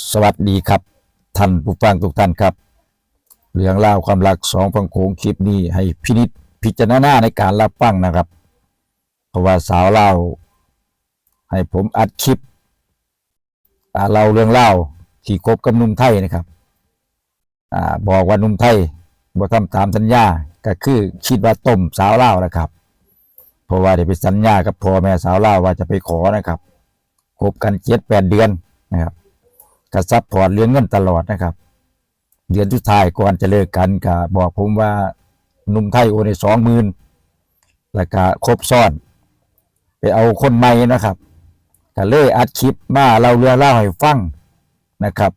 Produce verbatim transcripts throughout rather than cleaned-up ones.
สวัสดีครับ ท่านผู้ฟังทุกท่านครับ เรื่องราวความรักสองฝั่งโขงคลิปนี้ให้พินิจพิจารณาในการรับฟังนะครับ เพราะว่าสาวลาวให้ผมอัดคลิป อ่า เล่าเรื่องราวที่คบกับหนุ่มไทยนะครับ อ่า บอกว่าหนุ่มไทยบ่ทำตามสัญญา ก็คือคิดว่าต้มสาวลาวนะครับ เพราะว่าได้ไปสัญญากับพ่อแม่สาวลาวว่าจะไปขอนะครับ คบกันเจ็ดแปดเดือนนะครับ ก็ซัพพอร์ตเรื่องเงินตลอดนะครับ เดือนสุดท้ายก่อนจะเลิกกันก็บอกผมว่าหนุ่มไทยโอนให้สองหมื่น แล้วก็ครบซ้อน ไปเอาคนใหม่นะครับ ก็เลยอัดคลิปมาเล่าเรื่องราวให้ฟังนะครับ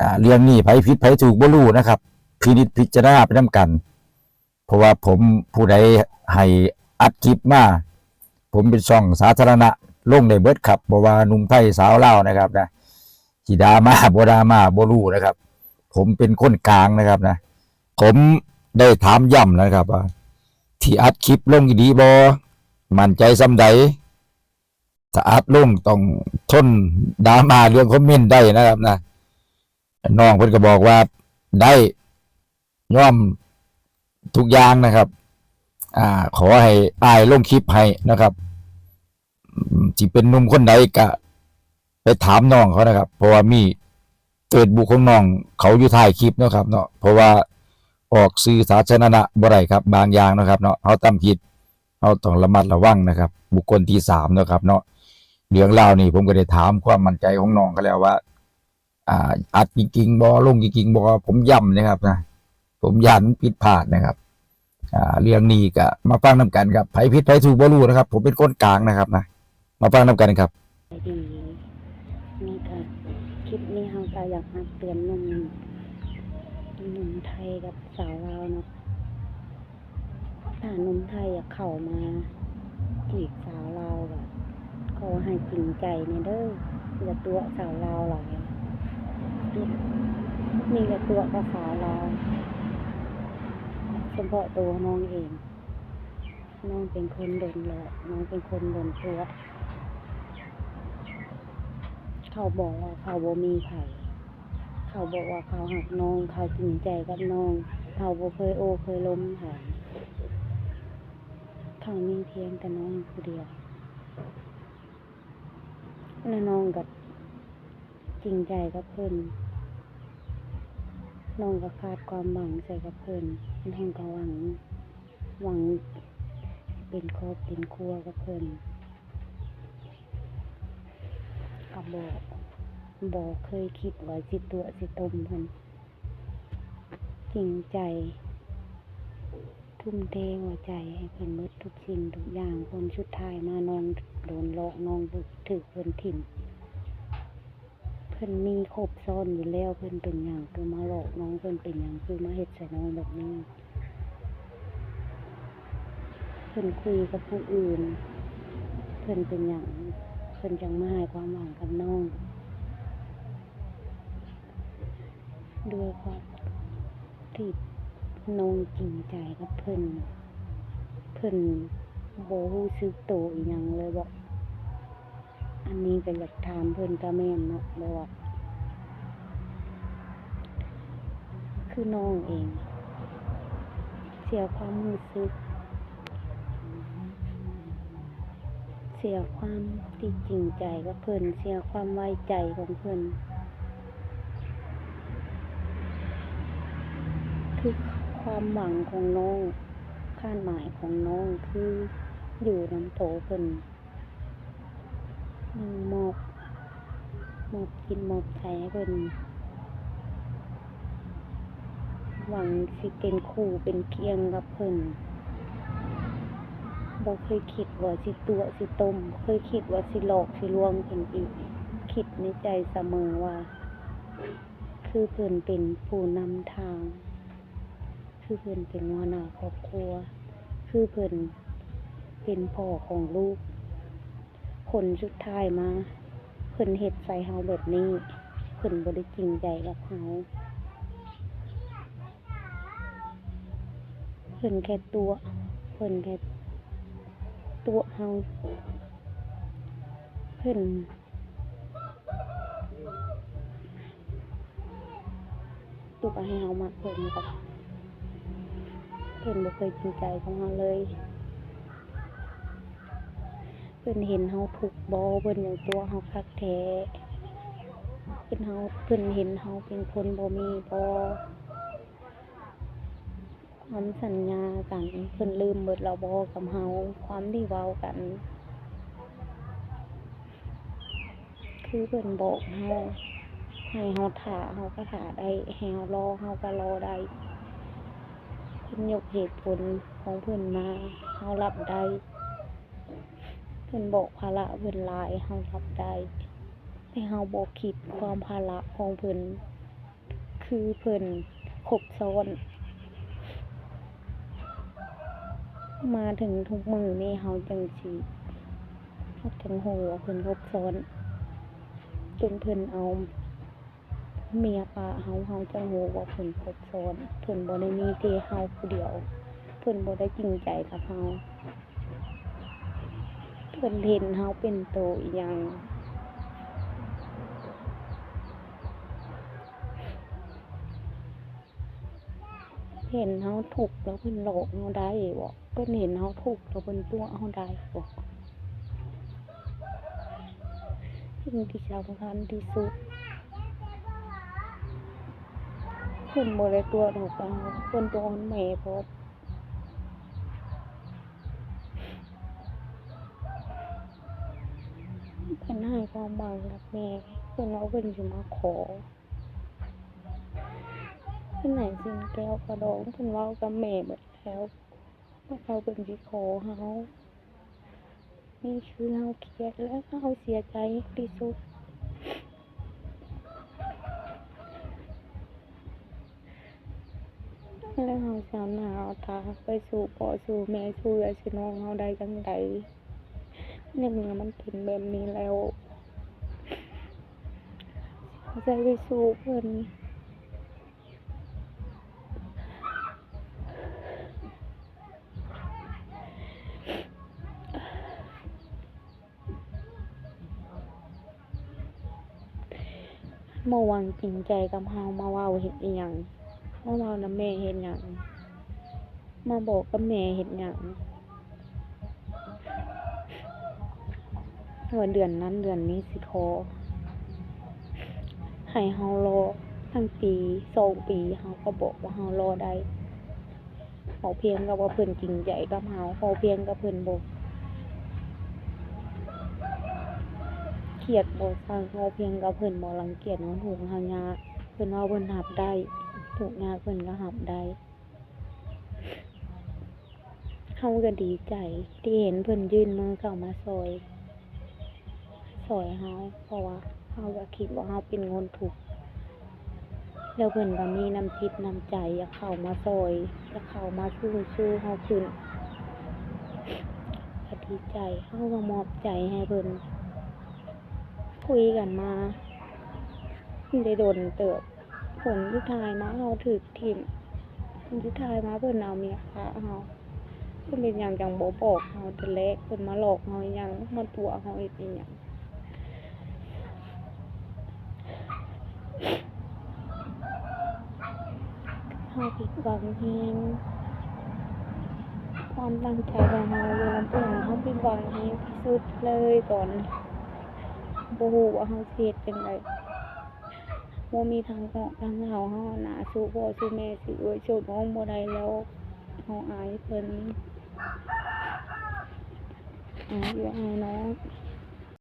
อ่า เรื่องนี้ไผผิดไผถูกบ่รู้นะครับ พินิจพิจารณาไปนำกัน เพราะว่าผมผู้ใดให้อัดคลิปมา ผมเป็นช่องสาธารณะลงได้เบิดครับ บ่ว่าหนุ่มไทยสาวลาวนะครับนะ สิดราม่าบ่ดราม่าบ่รู้นะครับ ผมเป็นคนกลางนะครับนะ ผมได้ถามย้ำนะครับว่า ที่อัดคลิปลงอีหลีบ่ มั่นใจส่ำใด ถ้าอัดลงต้องทนดราม่าเรื่องคอมเมนต์ได้นะครับนะ น้องเพิ่นก็บอกว่าได้ ยอมทุกอย่างนะครับ อ่า ขอให้อ้ายลงคลิปให้นะครับ อืม สิเป็นหนุ่มคนใดก็ไปถามน้องเขานะครับ เพราะว่ามี Facebook ของน้องเขาอยู่ท้ายคลิปเนาะครับเนาะ เพราะว่าออกสื่อสาธารณะบ่ได้ครับ บางอย่างเนาะครับเนาะ เฮาทำผิด เฮาต้องระมัดระวังนะครับ บุคคลที่สามเนาะครับเนาะ เรื่องราวนี่ผมก็ได้ถามความมั่นใจของน้องเขาแล้วว่า อ่า อัดจริงๆบ่ ลงจริงๆบ่ ผมย้ำนะครับนะ ผมย้านมันผิดพลาดนะครับ อ่า เรื่องนี้ก็มาฟังนำกันครับ ไผผิดไผถูกบ่รู้นะครับ ผมเป็นคนกลางนะครับนะ มาฟังนำกันครับ ดีนี่ค่ะ คลิปนี้เฮาก็อยากมาเตือนหนุ่ม หนุ่มไทยกับสาวลาวเนาะ ถ้าหนุ่มไทยอยากเข้ามาจีบสาวลาวก็ขอให้จริงใจแหน่เด้อ อย่าตั๋วสาวลาวหลาย นี่อย่าตั๋วกับสาวลาว เฉพาะตัวน้องเอง น้องเป็นคนโดนหลอก น้องเป็นคนโดนตั๋ว เขาบอกว่าเขาบ่มีไผ เขาบอกว่าเขาฮักน้อง เขาจริงใจกับน้อง เขาบ่เคยโอ้เคยล้มไผ เขามีเพียงแต่น้องผู้เดียว และน้องก็จริงใจกับเพิ่น น้องก็ขาดความหวังใส่กับเพิ่น น้องก็หวัง หวังเป็นครอบเป็นครัวกับเพิ่น ก็บ่ บ่เคยคิดว่าสิตั๋วสิต้มเพิ่น จริงใจ ทุ่มเทหัวใจให้เพิ่นหมดทุกสิ่งทุกอย่าง ผลสุดท้ายมาน้องโดนหลอก น้องถูกเพิ่นถิ่ม เพิ่นมีครบซ้อนอยู่แล้ว เพิ่นเป็นหยังคือมาหลอกน้อง เพิ่นเป็นหยังคือมาเฮ็ดใส่น้องแบบนี้ เพิ่นคุยกับผู้อื่น เพิ่นเป็นหยัง เพิ่นจั่งมาให้ความหวังกับน้อง ด้วยความที่น้องจริงใจกับเพิ่น เพิ่นบ่รู้สึกโตอีหยังเลยบ่ อันนี้ก็อยากถามเพิ่นก็แม่นเนาะ แบบว่า คือน้องเอง เสียความรู้สึก เสียความที่จริงใจกับเพิ่น เสียความไว้ใจของเพิ่น คือความหวังของน้อง คาดหมายของน้องคืออยู่นำโตเพิ่น น้องมอบ มอบจิตมอบใจให้เพิ่น หวังสิเป็นคู่เป็นเคียงกับเพิ่น บ่เคยคิดว่าสิตั๋วสิต้ม เคยคิดว่าสิหลอกสิลวงเพิ่นอีก คิดในใจเสมอว่า คือเพิ่นเป็นผู้นำทาง คือเพิ่นเป็นหัวหน้าครอบครัว คือเพิ่นเป็นพ่อของลูก ผลสุดท้ายมา เพิ่นเฮ็ดใส่เฮาแบบนี้ เพิ่นบ่ได้จริงใจกับเฮา เพิ่นแค่ตั๋ว เพิ่นแค่ตั๋วเฮา เพิ่น คือว่าให้เฮามักเพิ่นก็ เพิ่นบ่เคยจริงใจกับเฮาเลย เพิ่นเห็นเฮาทุกข์บ่ เพิ่นยังตั๋วเฮาคักแท้ เพิ่นเฮา เพิ่นเห็นเฮาเป็นคนบ่มีบ่ ความสัญญากัน เพิ่นลืมเบิดแล้วบ่กับเฮา ความที่เว้ากัน คือเพิ่นบอกเฮา ให้เฮาท่า เฮาก็ท่าได้ ให้เฮารอ เฮาก็รอได้ เพิ่นยกเหตุผลของเพิ่นมา เฮารับได้ เพิ่นบอกภาระเพิ่นหลาย เฮารับได้ แต่เฮาบ่คิดความภาระของเพิ่น คือเพิ่นครบซ้อน มาถึงทุกมื้อนี้เฮาจั่งสิ เฮาจั่งฮู้ว่าเพิ่นครบซ้อน จนเพิ่นเอาเมียปะเฮา เฮาจั่งฮู้ว่าเพิ่นครบซ้อน เพิ่นบ่ได้มีแต่เฮาผู้เดียว เพิ่นบ่ได้จริงใจกับเฮา เพิ่นเห็นเฮาเป็นโตอีหยัง เห็นเฮาทุกข์แล้วเพิ่นหลอกเฮาได้บ่ เพิ่นเห็นเฮาทุกข์แล้วเพิ่นตั๋วเฮาได้บ่ สิ่งที่สำคัญที่สุด เพิ่นบ่ได้ตั๋วลูกเฮา เพิ่นตั๋วแม่พร้อม เพิ่นให้ความหวังกับแม่ เพิ่นว่าเพิ่นสิมาขอ เพิ่นให้สิ่งแก้วกระดอง เพิ่นเว้ากับแม่เบิดแล้ว ว่าเขาเพิ่นสิขอเฮา นี่คือเฮาเครียดและเฮาเสียใจที่สุด แล้วเฮาสิเอาหน้าเอาตาไปสู่พ่อสู่แม่สู่เอื้อยสู่น้องเฮาได้จั่งใด ในเมื่อมันเป็นแบบนี้แล้ว เฮาสิไปสู่เพิ่น บ่หวังจริงใจกับเฮา มาเว้าเฮ็ดอิหยัง มาเว้านำแม่เฮ็ดหยัง มาบอกกับแม่เฮ็ดหยัง ว่าเดือนนั้นเดือนนี้สิขอ ให้เฮารอตั้งปีสองปี เฮาก็บอกว่าเฮารอได้ ขอเพียงกับว่าเพิ่นจริงใจกับเฮา ขอเพียงกับเพิ่นบ่เครียดบ่ซัง ขอเพียงกับเพิ่นบ่รังเกียจเฮาทุกข์เฮายาก เพิ่นว่าเพิ่นรับได้ ทุกข์ยากเพิ่นก็รับได้ เฮาก็ดีใจที่เห็นเพิ่นยื่นมือเข้ามาซ่อย ซ่อยเฮา เพราะว่าเฮาก็คิดว่าเฮาเป็นคนทุกข์ แล้วเพิ่นก็มีน้ำจิตน้ำใจอยากเข้ามาซ่อย อยากเข้ามาชูชูเฮาขึ้น ก็ดีใจ เฮาก็มอบใจให้เพิ่น คุยกันมาได้โดนเติบ ผลสุดท้ายมาเฮาถูกถิ้ม ผลสุดท้ายมาเพิ่นเอาเมียปะเฮา เพิ่นเป็นหยังจั่งบ่บอกเฮาแต่แรก เพิ่นมาหลอกเฮาอีหยัง มาตั๋วเฮาเฮ็ดอีหยัง เฮาผิดหวังแฮง ความตั้งใจของเฮาอยู่นำเพิ่น เฮาผิดหวังแฮงที่สุดเลยตอนนี้ บ่ฮู้ว่าเฮาสิเฮ็ดจั่งใด บ่มีทางออกทางเฮา เฮาหน้าสู้พ่อสู้แม่สู้เอื้อยสู้น้องบ่ได้แล้ว เฮาอายเพิ่น อายเอื้อยอายน้อง